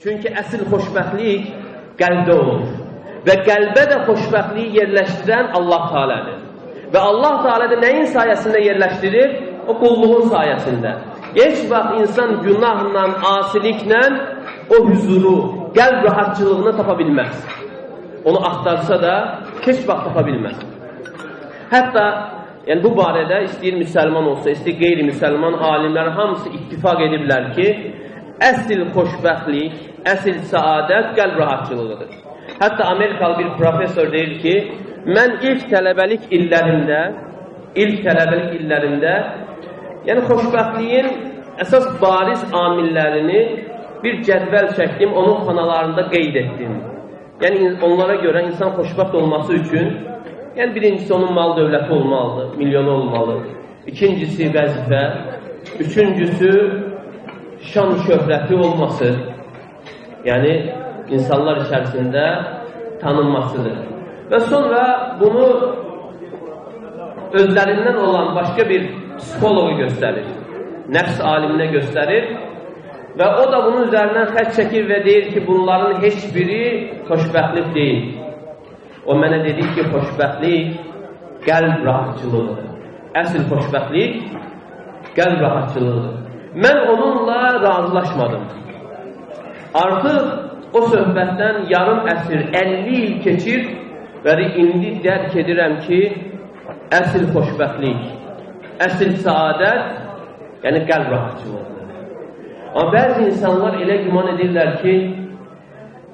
Çünki əsl xoşbəxtlik qəlbdə olur. Və qəlbə də xoşbəxtliyi yerləşdirən Allah Teala'dır. Və Allah Teala da nəyin sayəsində yerləşdirir? O qulluğun sayəsində. Heç vaxt insan günahla, asiliklə o huzuru, qəlb rahatçılığını tapa bilməz. Onu axtarsa da heç vaxt tapa bilməz. Hətta yəni bu barədə istəyir müsəlman olsa, istəyir qeyri-müsəlman alimlər hamısı ittifaq ediblər ki, əsl xoşbəxtlik, əsl səadət qəlb rahatçılığıdır. Hətta Amerikalı bir professor deyir ki, mən ilk tələbəlik illərində, yəni xoşbəxtliyin əsas bariz amillərini bir cədvəl çəkdim, onun xanalarında qeyd etdim. Yəni onlara görə insan xoşbəxt olması üçün, yəni birincisi onun mal dövləti olmalıdır, milyonu olmalı. İkincisi vəzifə, üçüncüsü şan şöhrəti olması, yəni insanlar içərisində tanınmasıdır. Və sonra bunu özlərindən olan başqa bir psixologu göstərir, nəfs aliminə göstərir və o da bunun üzərindən xətt çəkir və deyir ki, bunların heç biri xoşbəxtlik deyil. O mənə dedi ki, xoşbəxtlik qəlb rahatçılığıdır. Əsl xoşbəxtlik qəlb rahatçılığıdır. Mən onunla razılaşmadım. Artıq o söhbətdən yarım əsr, 50 il keçir və indi dərk edirəm ki, əsl xoşbəxtlik, əsl səadət, yəni qəlb rahatçılığıdır. Amma bəzi insanlar elə güman edirlər ki,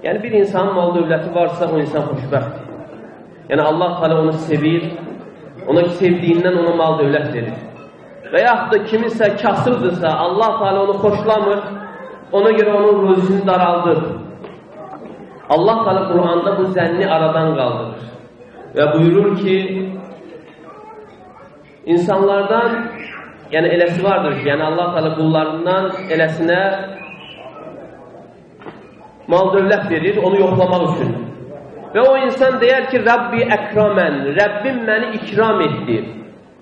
yəni bir insanın mal dövləti varsa, o insan xoşbəxtdir. Yəni Allah Teala onu sevir, ona sevdiyindən ona mal dövlət verir. Və yaxud da kimisə kasıbdırsa, Allah Teala onu xoşlamır, ona görə onun ruzisini daraldır. Allah Teala Quranda bu zənni aradan qaldırır. Və buyurur ki, insanlardan, yəni eləsi vardır ki, yəni Allah Teala qullarından eləsinə mal dövlət verir, onu yoxlamaq üçün. Və o insan deyər ki, Rabbi əkramen, Rəbbim məni ikram etdi.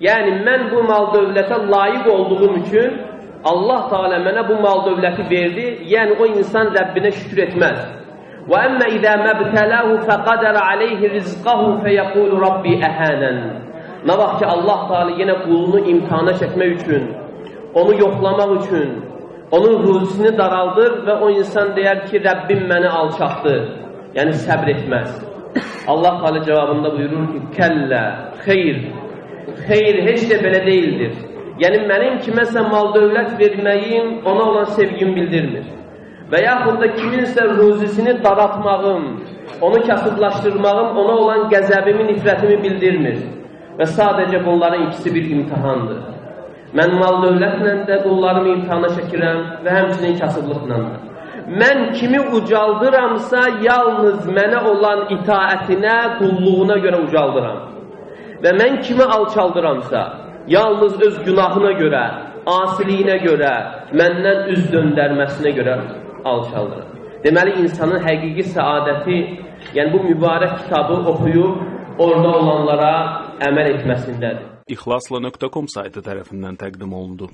Yəni, mən bu mal dövlətə layiq olduğum üçün Allah Teala mənə bu mal dövləti verdi. Yəni, o insan Rəbbinə şükür etməz. Və əmmə izə məbtələhu fəqədərə aleyhi rizqahu fəyəqulu Rabbi əhənən. Nə vaxt ki, Allah Teala yenə qulunu imtihana çəkmək üçün, onu yoxlamaq üçün, onun ruzisini daraldır və o insan deyər ki, Rəbbim məni alçaqdı. Yəni, səbr etməz. Allah Teala cavabında buyurur ki, kəllə, xeyr, xeyr heç də belə deyildir. Yəni, mənim kiməsə mal dövlət verməyim ona olan sevgimi bildirmir. Və yaxud da kiminsə ruzisini daraltmağım, onu kasıblaşdırmağım ona olan qəzəbimi, nifrətimi bildirmir. Və sadəcə bunların ikisi bir imtihandır. Mən mal dövlətlə də qullarımı imtihana çəkirəm və həmçinin kasıblıqla da. Mən kimi ucaldıramsa, yalnız mənə olan itaətinə, qulluğuna görə ucaldıram. Və mən kimi alçaldıramsa, yalnız öz günahına görə, asiliyinə görə, məndən üz döndərməsinə görə alçaldıram. Deməli, insanın həqiqi səadəti, yəni bu mübarək kitabı oxuyub, orada olanlara əməl etməsindədir. İhlasla.com saytı tərəfindən təqdim olundu.